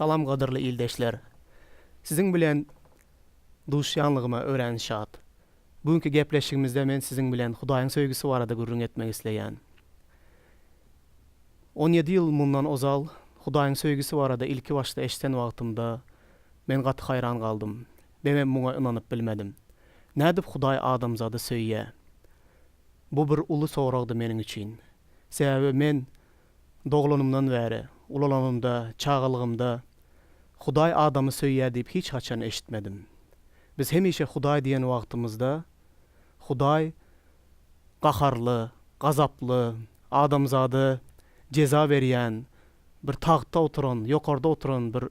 Salam gadyrly ildeşler. Siziň bilen duşýanlygyma örän şat. Bu günki gepleşigimizde men siziň bilen Hudaýyň söýgüsi barada gürrüň etmek isleýän. 17 ýyl mundan ozal Hudaýyň söýgüsi barada ilki başda eşden wagtymda men gaty haýran galdym. Memem muňa ynanyp bilmedim. Nädip Hudaý adamzady söýýä? Bu bir uly soragdy meniň üçin. Sebäbi men doglanymdan bäri, ulalanymda, çagalygymda Hudaý adamy söýýär diýip hiç haçan eşitmedim. Biz hemişe Hudaý diýen wagtymyzda Hudaý gaharly, gazaply, adamzada jeza berýän, bir tagtda oturan, ýokarda oturan bir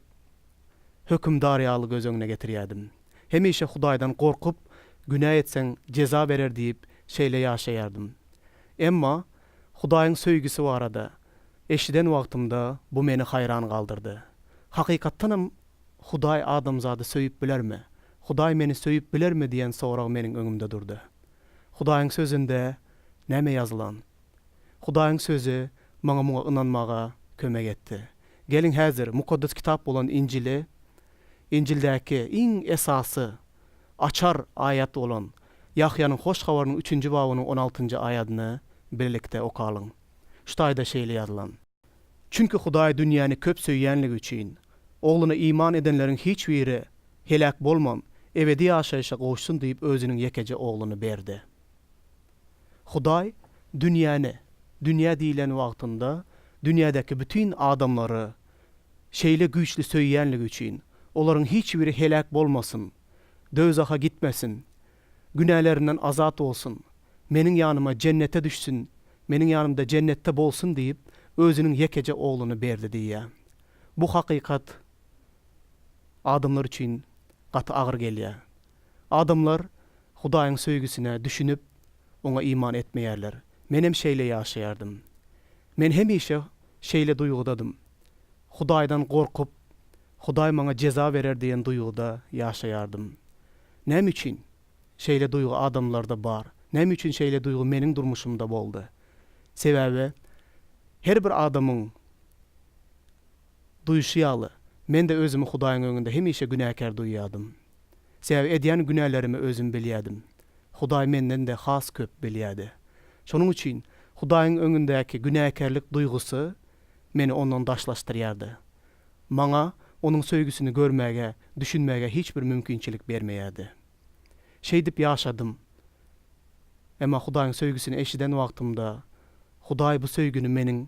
hökümdar ýaly göz öňüne getirýärdim. Hemişe Hudaýdan gorkup, günä etseň jeza berer diýip şeýle ýaşaýardym. Emma Hudaýyň söýgüsi barada eşiden wagtymda bu meni haýran galdyrdy. Hakykatdanam Hudaý adamzady söýüp bilermi? Hudaý meni söýüp bilermi diýen sorag meniň öňümde durdy. Hudaýyň Sözünde näme ýazylan? Hudaýyň Sözi maňa muňa ynanmaga kömek etdi. Geliň häzir Mukaddes Kitap bolan Injili, Injildäki iň esasy açar aýat bolan Ýahýanyň Hoş Habarynyň üçünji babynyň on altynjy aýadyny bilelikde okalyň. Şu taýda şeýle ýazylan. Çünki Hudaý dünýäni köp söýýänligi üçin, Ogluna iman edenleriň hiç biri heläk bolman, ebedi ýaşaýşa gowuşsyn diýip Özüniň ýekeje Ogluny berdi. Hudaý dünýäni, dünýä diýlen wagtynda dünýädäki bütin adamlary şeýle güýçli söýýänligi üçin, olaryň hiç biri heläk bolmasyn, döwzaha gitmesin, günälerinden azat bolsun, Meniň ýanyma jennete düşsün, Meniň ýanymda jennetde bolsun diýip, Özüniň ýekeje Ogluny berdi diýýär. Bu hakykat adamlar üçin gaty agyr gelýär. Adamlar Hudaýyň söýgüsine düşünip, Oňa iman etmeýärler. Menem şeýle ýaşaýardym. Men hemişe şeýle duýgudadym. Hudaýdan gorkup, Hudaý maňa jeza berer diýen duýguda ýaşaýardym. Näme üçin şeýle duýgy adamlarda bar? Näme üçin şeýle duýgy meniň durmuşymda boldy? Sebäbi her bir adamyň duýşy ýaly, men-de özümi Hudaýyň öňünde hemişe günäkär duýýardym. Sebäbi edýän günälerimi özüm bilýärdim. Hudaý menden-de has köp bilýärdi. Şonuň üçin Hudaýyň öňündäki günäkärlik duýgusy meni Ondan daşlaşdyrýardy. Maňa Onuň söýgüsini görmäge, düşünmäge hiç bir mümkinçilik bermeýärdi. Şeýdip ýaşadym. Emma Hudaýyň söýgüsini eşiden wagtymda, Hudaý bu söýgini meniň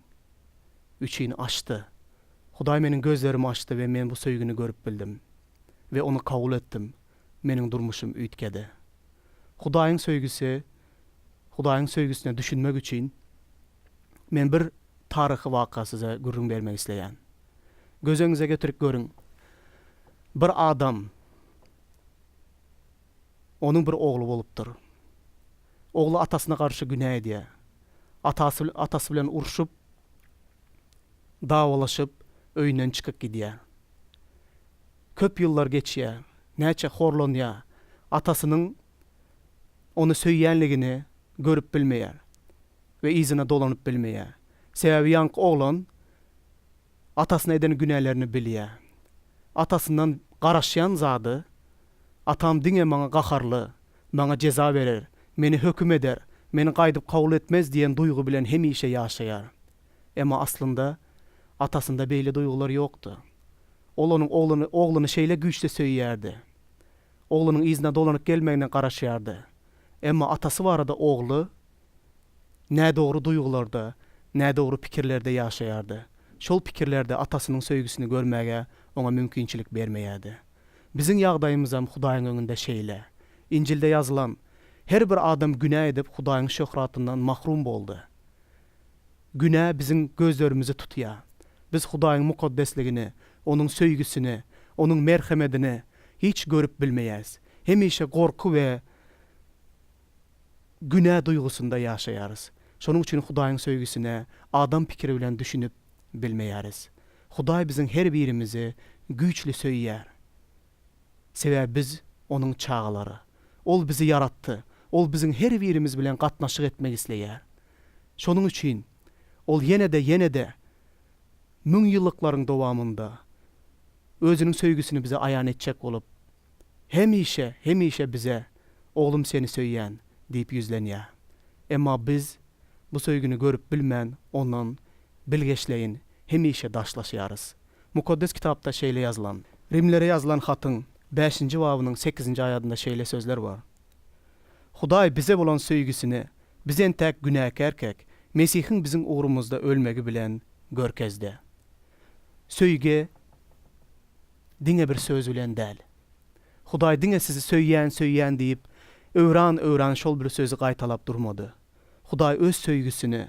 üçin açdy. Hudaý meniň gözlerimi açdy we men bu söýgini görüp bildim. We ony kabul etdim. Meniň durmuşym üýtgedi. Hudaýyň söýgüsi Hudaýyň söýgüsine düşünmek üçin men bir taryhy waka size gürrüň bermek isleýän. Göz öňüňize getirip görüň. Bir adam onuň bir ogly bolupdyr. Ogly atasyna garşy günä edýär. Atasy atasy bilen urşup, dawalaşyp, öýünden çykyp gidýär. Köp ýyllar geçýär. Näçe horlanýar. Atasynyň ony söýýänligini görüp bilmeýär we yzyna dolanyp bilmeýär. Sebäbi ýaňky oglan atasyna eden günälerini bilýär. Atasyndan garaşýan zady, Atam diňe maňa gaharly, maňa jeza berer, meni höküm eder, meni gaýdyp kabul etmez diýen duýgy bilen hemişe ýaşaýar. Emma aslynda atasynda beýle duýgular ýokdy. Ol onuň ogluny ogluny şeýle güýçli söýýärdi. Oglunyň yzyna dolanyp gelmegine garaşýardy. Emma atasy barada ogly nädogry duýgularda, nädogry pikirlerde ýaşaýardy. Şol pikirlerde atasynyň söýgüsini görmäge oňa mümkinçilik bermeýärdi. Biziň ýagdaýymyzam Hudaýyň öňünde şeýle. Injilde ýazylan, Her bir adam günä edip Hudaýyň şöhratyndan mahrum boldy. Günä biziň gözlerimizi tutýar. Biz Hudaýyň mukaddesligini, Onuň söýgüsini, Onuň merhemedini hiç görüp bilmeýäris. Hemişe gorky we günä duýgusynda ýaşaýarys. Şonuň üçin Hudaýyň söýgüsine adam pikiri bilen düşünip bilmeýäris. Hudaý biziň her birimizi güýçli söýýär. Sebäbi biz Onuň çagalary. Ol bizi ýaratdy. Ol biziň her birimiz bilen gatnaşyk etmek isleýär. Şonuň üçin Ol ýene-de, ýene-de müňýyllyklaryň dowamynda. Özüniň söýgüsini bize aýan etjek bolup, hemişe, hemişe bize, Oglum seni söýýän diýip ýüzlenýär. Emma biz bu söýgini görüp bilmän ondan bilgeşleýin hemişe daşlaşýarys. Mukaddes Kitapda şeýle ýazylan. Rimlere ýazylan hatyň bäşinji babynyň sekizinji aýadynda şeýle sözler bar, Hudaý bize bolan söýgüsini biz entäk günäkärkäk, Mesihiň biziň ugrumyzda ölmegi bilen görkezdi. Söýgi diňe bir söz bilen däl. Hudaý diňe sizi söýýän, söýýän diýip, öwran-öwran şol bir sözi gaýtalap durmady. Hudaý öz söýgüsini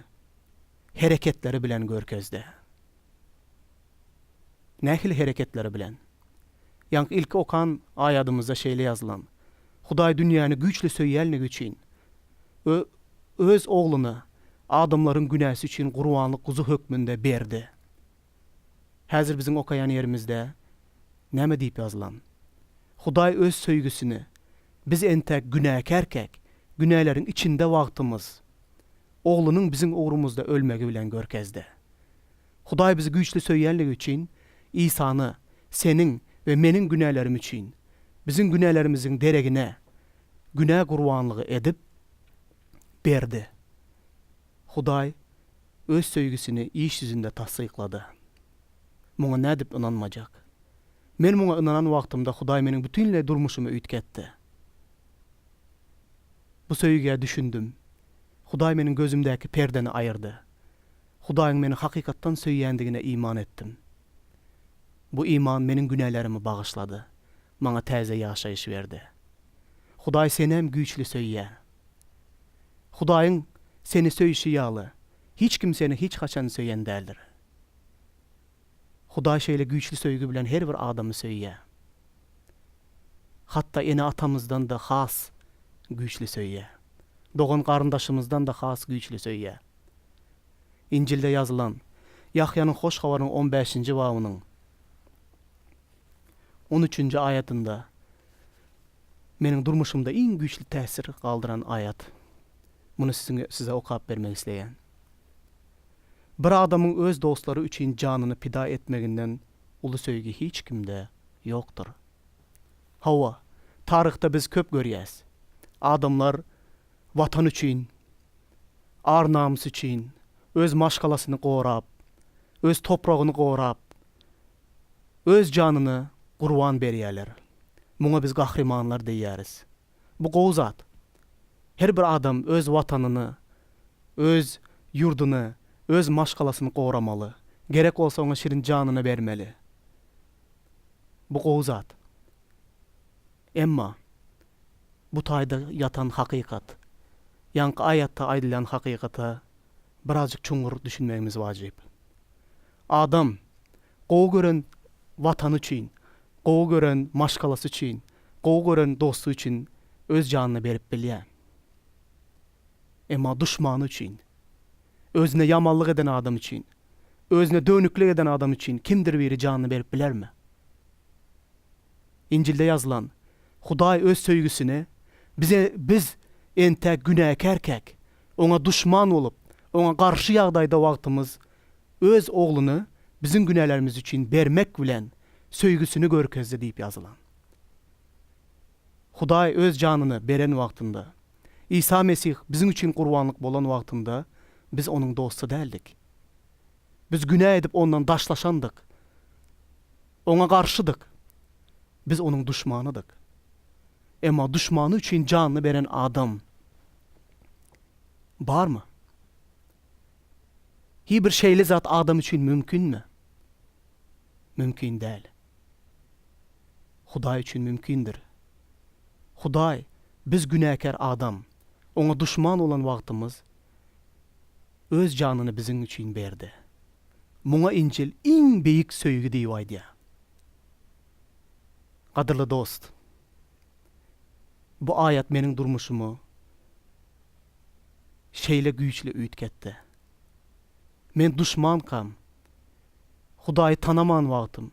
hereketleri bilen görkezdi. Nähili hereketleri bilen? Ýaňky ilki okan aýadymyzda şeýle ýazylan, Hudaý dünýäni güýçli söýýänligi üçin, Ö Öz Ogluny adamlaryň günäsi üçin gurbanlyk guzy hökmünde berdi. Häzir biziň okaýan ýerimizde näme diýip ýazylan? Hudaý Öz söýgüsini biz entäk günäkärkäk, günäleriň içinde wagtymyz, Oglunyň biziň ugrumyzda ölmegi bilen görkezdi. Hudaý bizi güýçli söýýänligi üçin Isany seniň we meniň günälerim üçin, biziň günälerimiziň deregine günä gurbanlygy edip berdi. Hudaý Öz söýgüsini iş ýüzünde tassyklady. Muňa nädip ynanmajak? Men muňa ynanan wagtymda Hudaý meniň bütinleý durmuşymy üýtgetdi. Bu söýgä düşündim. Hudaý meniň gözümdäki perdeni aýyrdy. Hudaýyň meni hakykatdan söýýändigine iman etdim. Bu iman meniň günälerimi bagyşlady, maňa täze ýaşaýyş berdi. Hudaý senem güýçli söýýär. Hudaýyň seni söýşi ýaly, hiç kim seni hiç haçan söýen däldir. Hudaý şeýle güýçli söýgi bilen her bir adamy söýýär. Hatda ene-atamyzdan-da has güýçli söýýär. Dogan-garyndaşymyzdan-da has güýçli söýýär. Injilde ýazylan, Ýahýanyň Hoş Habarynyň on bäşinji babynyň on üçünji aýatynda meniň durmuşymda iň güýçli täsir galdyran aýat. Muny siziň size okap bermek isleýän. Bir adamyň öz dostlary üçin janyny pida etmeginden uly söýgi hiç kimde ýokdur. Hawa, taryhda biz köp görýäs. Adamlar Watan üçin, ar-namys üçin, öz maşgalasyny gorap, öz topragyny gorap, öz janyny gurban berýärler. Muňa biz gahrymanlar diýýäris. Bu gowy zat. Her bir adam öz Watanyny, öz ýurduny, öz maşgalasyny goramaly. Gerek bolsa oňa şirin janyny bermeli. Bu gowy zat. Emma bu taýda ýatan hakykat, ýaňky aýatda aýdylýan hakykata birazjyk çuňňur düşünmegimiz wajyp. Adam gowy gören Watany üçin, gowy gören maşgalasy üçin, gowy gören dosty üçin öz janyny berip bilýär. Emma duşmany üçin, özüne ýamanlyk eden adam üçin, özüne dönüklik eden adam üçin kimdir biri janyny berip bilermi? Injilde ýazylan, Hudaý Öz söýgüsini bize biz entäk günäkärkäk, Oňa duşman bolup, Oňa garşy ýagdaýda wagtymyz Öz Ogluny biziň günälerimiz üçin bermek bilen söýgüsini görkezdi diýip ýazylan. Hudaý Öz janyny beren wagtynda, Isa Mesih biziň üçin gurbanlyk bolan wagtynda biz Onuň dosty däldik. Biz günä edip Ondan daşlaşandyk. Oňa garşydyk. Biz Onuň duşmanydyk. Emma duşmany üçin janyny beren adam barmy? Hi bir şeýle zat adam üçin mümkinmi? Mümkin däl. Hudaý üçin mümkindir. Hudaý biz günäkär adam, Oňa duşman bolan wagtymyz Öz janyny biziň üçin berdi. Muňa Injil iň beýik söýgi diýip aýdýar. Gadyrly dost, bu aýat meniň durmuşymy şeýle güýçli üýtgetdi. Men duşmankam, Hudaýy tanaman wagtym,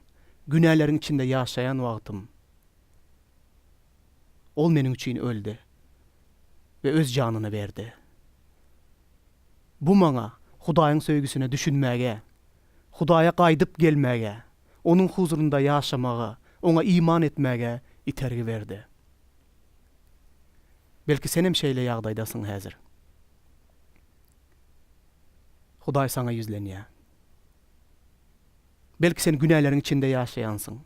günäleriň içinde ýaşaýan wagtym, Ol meniň üçin öldi we Öz janyny berdi. Bu maňa Hudaýyň söýgüsine düşünmäge, Hudaýa gaýdyp gelmäge, Onuň huzurynda ýaşamaga, Oňa iman etmäge itergi berdi. Belki senem şeýle ýagdaýdasyň häzir. Hudaý saňa ýüzlenýär. Belki sen günäleriň içinde ýaşaýansyň.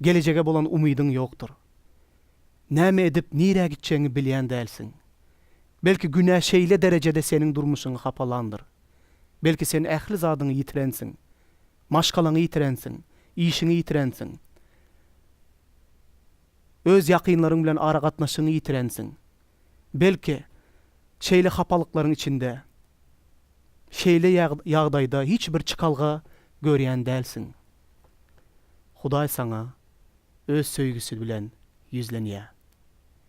Gelejege bolan umydyň ýokdur. Näme edip, nirä gitjegiňi bilýän dälsiň. Belki günä şeýle derejede seniň durmuşyňy hapalandyr. Belki sen ähli zadyňy ýitirensiň. Maşgalaňy ýitirensiň, işiňi ýitirensiň. Öz ýakynlaryň bilen aragatnaşygyňy ýitirensiň. Belki, şeýle hapalyklaryň içinde, şeýle ýagdaýda hiç bir çykalga görýän dälsiň. Hudaý saňa Öz söýgüsi bilen ýüzlenýär.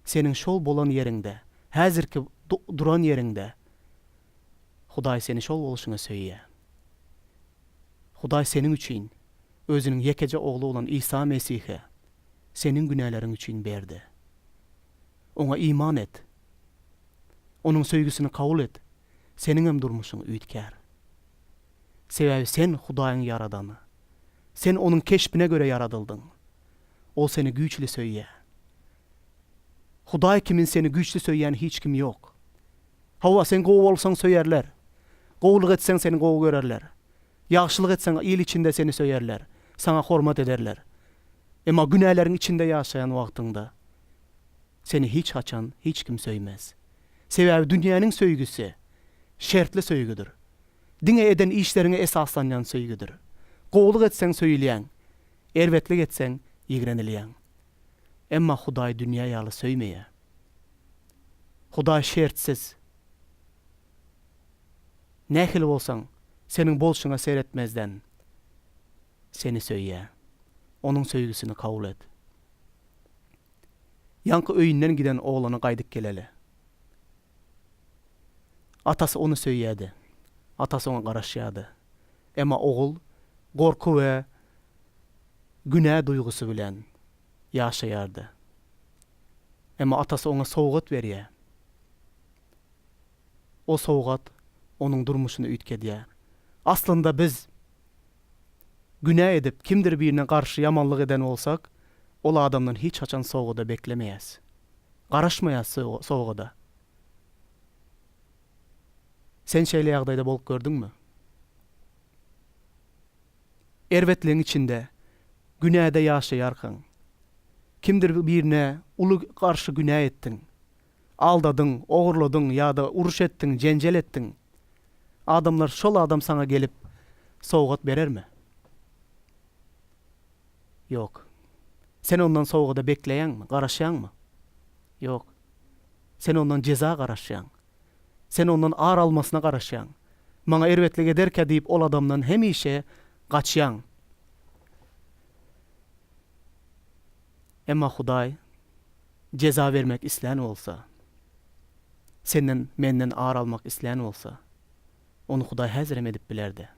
Seniň şol bolan ýeriňde, häzirki duran ýeriňde Hudaý seni şol bolşuňa söýýär. Hudaý seniň üçin Özüniň ýekeje Ogly bolan Isa Mesihe seniň günäleriň üçin berdi. Oňa iman et. Onuň söýgüsini kabul et, seniňem durmuşyň üýtgär. Sebäbi sen Hudaýyň ýaradany. Sen Onuň keşbine görä ýaradyldyň. Ol seni güýçli söýýär. Hudaý kimin seni güýçli söýýän hiç kim ýok. Hawa, sen gowy bolsaň söýerler. Gowulyk etseň seni gowy görerler. Ýagşylyk etseň il içinde seni söýerler, saňa hormat ederler. Emma günäleriň içinde ýaşaýan wagtyňda seni hiç haçan hiç kim söýmez. Sebäbi dünýäniň söýgüsi şertli söýgüdir. Diňe eden işleriňe esaslanýan söýgüdir. Gowulyk etseň söýülýäň, erbetlik etseň ýigrenilýäň. Emma Hudaý dünýä ýaly söýmeýär. Hudaý şertsiz. Nähili bolsaň, seniň bolşuňa seretmezden, seni söýýär. Onuň söýgüsini kabul et. Ýaňky öýünden giden oglana gaýdyp geleli. Atasy ony söýýärdi. Atasy oňa garaşýardy. Emma ogul gorky we günä duýgusy bilen ýaşaýardy. Emma atasy oňa sowgat berýär. O sowgat onuň durmuşyny üýtgedýär. Aslynda biz günä edip, kimdir birine garşy ýamanlyk eden bolsak, ol adamdan hiç haçan sowgada beklemeýäs. Garaşmaýas sowgada. Sen şeýle ýagdaýda bolup gördüňmi? Erbetligiň içinde, günäde ýaşaýarkaň, kimdir birine uly garşy günä etdiň. Aldadyň, ogurladyň ýa-da uruş etdiň, jenjel etdiň. Adamlar şol adam saňa gelip sowgat berermi? Ýok. Sen ondan sowgada bekleýäňmi, garaşýaňmy? Ýok. Sen ondan jeza garaşýaň. Sen ondan ar almasyna garaşýaň. Maňa erbetlik ederkä diýip ol adamdan hemişe gaçýaň. Emma Hudaý jeza bermek islän bolsa, senden, menden ar almak islän bolsa, ony Hudaý häzirem edip bilerdi.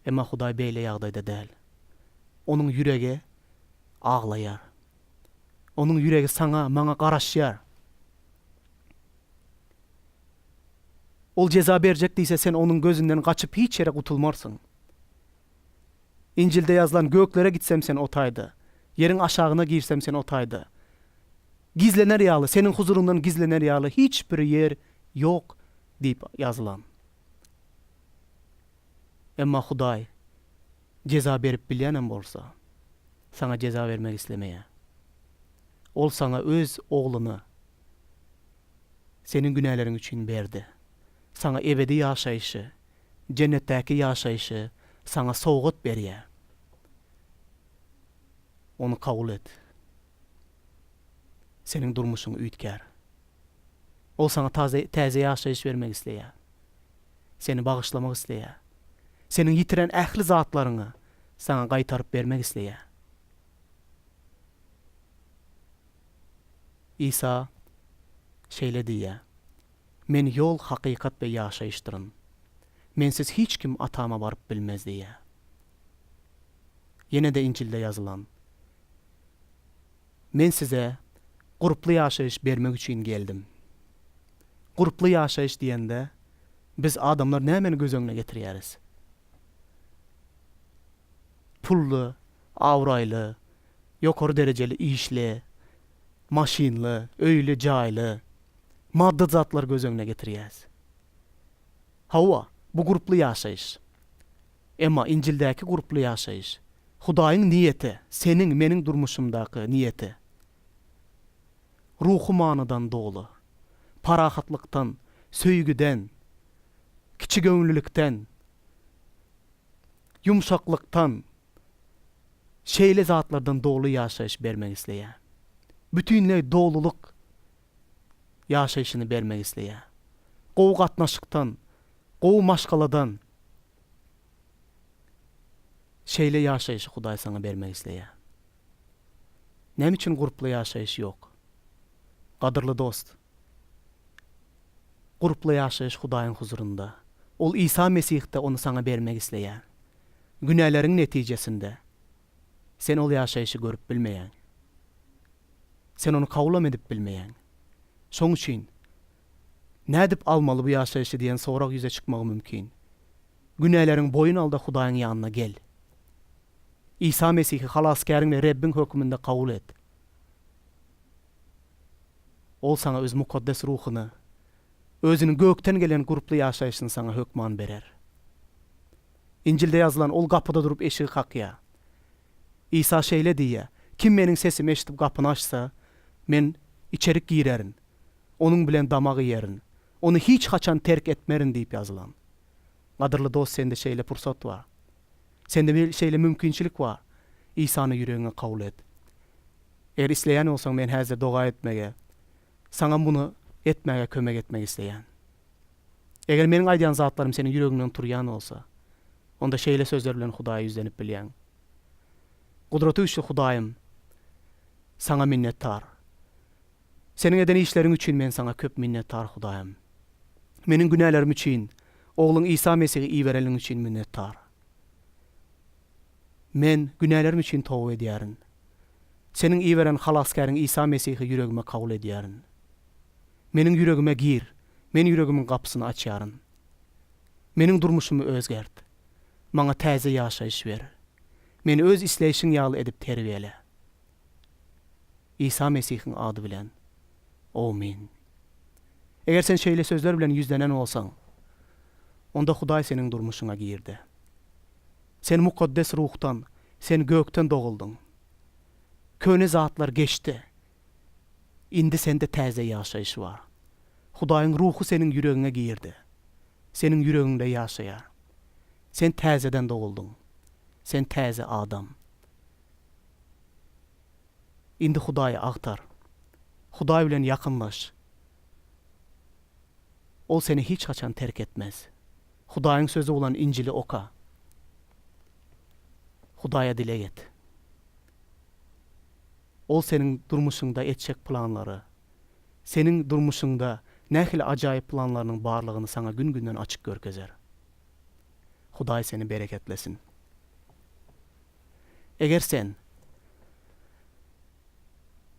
Emma Hudaý beýle ýagdaýda däl. Onuň ýüregi aglaýar. Onuň ýüregi saňa, maňa garaşýar. Ol jeza berjek diýse, sen onuň gözünden gaçyp hiç ýere gutulmarsyň. Injilde ýazylan Göklere gitsem sen o taýda, ýeriň aşagyna girsem sen o taýda. Gizlener ýaly, seniň huzuryňdan gizlener ýaly hiç bir ýer ýok diýip ýazylan. Emma Hudaý jeza berip bilýänem bolsa, saňa jeza bermek islemeýär. Ol saňa öz Ogluny seniň günäleriň üçin berdi. Saňa ebedi ýaşaýşy, jennetdäki ýaşaýşy saňa sowgat berýär. Ony kabul et. Seniň durmuşyň üýtgär. Ol saňa taze, täze ýaşaýyş bermek isleýär. Seni bagyşlamak isleýär. Seniň ýitiren ähli zatlaryňy saňa gaýtaryp bermek isleýär. Isa şeýle diýýär, Men ýol, hakykat we ýaşaýyşdyryn. Mensiz hiç kim Atama baryp bilmez diýýär. Ýene-de Injilde ýazylan, Men size gurply ýaşaýyş bermek üçin geldim. Gurply ýaşaýyş diýende, biz adamlar nämeni göz öňüne getirýäris? Pully, abraýly, ýokary derejeli işli, maşynly, öýli, jaýly, maddy zatlary göz öňüne getirýäs. Hawa, bu gurply ýaşaýyş. Emma Injildäki gurply ýaşaýyş, Hudaýyň niýeti, seniň, meniň durmuşymdaky niýeti, ruhy manydan doly, parahatlykdan, söýgüden, kiçigöwünlilikden, ýumşaklykdan, şeýle zatlardan doly ýaşaýyş bermek isleýär. Bütinleý dolulyk ýaşaýşyny bermek isleýär. Gowy gatnaşykdan, gowy maşgaladan şeýle ýaşaýşy Hudaý saňa bermek isleýär. Näme üçin gurply ýaşaýyş ýok? Gadyrly dost, gurply ýaşaýyş Hudaýyň huzurynda. Ol Isa Mesihde ony saňa bermek isleýär. Günäleriň netijesinde sen ol ýaşaýşy görüp bilmeýäň. Sen ony kabulam edip bilmeýäň. Şoň üçin, Nädip almaly bu ýaşaýşy diýen sorag ýüze çykmagy mümkin. Günäleriňi boýun al-da Hudaýyň ýanyna gel. Isa Mesihi Halasgäriň we Rebbiň höküminde kabul et. Ol saňa Öz Mukaddes Ruhuny, Özüniň gökden gelen gurply ýaşaýşyny saňa hökman berer. Injilde ýazylan Ol gapyda durup eşigi kakýar. Isa şeýle diýýär, Kim Meniň sesimi eşidip gapyny açsa, Men içerik girerin, onuň bilen damak iýerin, ony hiç haçan terk etmerin diýip ýazylan. Gadyrly dost sende şeýle pursat bar. Sende şeýle mümkinçilik bar. Isany ýüregiňe kabul et. Eger isleýän bolsaň men häzir doga etmege, saňa muny etmäge kömek etmek isleýän. Eger meniň aýdýan zatlarym seniň ýüregiňden turýan bolsa, onda şeýle sözler bilen Hudaýa ýüzlenip bilýäň. Gudratygüýçli Hudaýym, Saňa minnetdar. Seniň eden işleriň üçin men Saňa köp minnetdar, Hudaýym. Meniň günälerim üçin Ogluň Isa Mesihi ibereniň üçin minnetdar. Men günälerim üçin toba edýärin. Seniň iberen Halasgäriň Isa Mesihi ýüregime kabul edýärin. Meniň ýüregime gir, men ýüregimiň gapysyny açýaryn. Meniň durmuşymy özgert. Maňa täze ýaşaýyş ber. Meni öz isleýşiň ýaly edip terbiýele. Isa Mesihiň ady bilen. Omyn. Eger sen şeýle sözler bilen ýüzlenen bolsaň, onda Hudaý seniň durmuşyňa girdi. Sen Mukaddes Ruhdan, sen gökden doguldyň. Köne zatlar geçdi. Indi sende täze ýaşaýyş bar. Hudaýyň Ruhy seniň ýüregiňe girdi. Seniň ýüregiňde ýaşaýar. Sen täzeden doguldyň. Sen täze adam. Indi Hudaýy agtar. Hudaý bilen ýakynlaş. Ol seni hiç haçan terk etmez. Hudaýyň Sözi bolan Injili oka. Hudaýa dileg et. Ol seniň durmuşyňda etjek planlary, seniň durmuşyňda nähili ajaýyp planlarynyň barlygyny saňa gün-günden açyk görkezer. Hudaý seni bereketlesin. Eger sen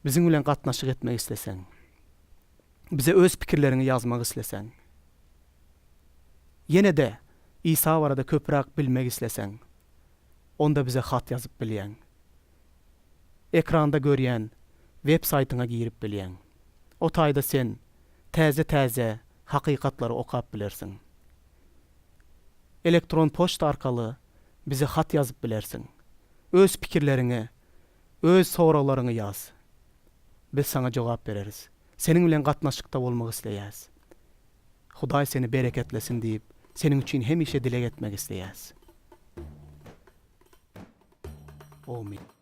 biziň bilen gatnaşyk etmek isleseň, bize öz pikirleriňi ýazmak isleseň, ýene-de Isa barada köpräk bilmek isleseň, onda bize hat ýazyp bilýäň. Ekranda görýän web saýtyňa girip bilýäň. O taýda sen täze-täze hakykatlary okap bilersiň. Elektron poçta arkaly bize hat ýazyp bilersiň. Öz pikirleriňi, öz soraglaryňy ýaz. Biz saňa jogap bereris. Seniň bilen gatnaşykda bolmak isleýäs. Hudaý seni bereketlesin diýip, seniň üçin hemişe dileg etmek isleýäs. Omyn.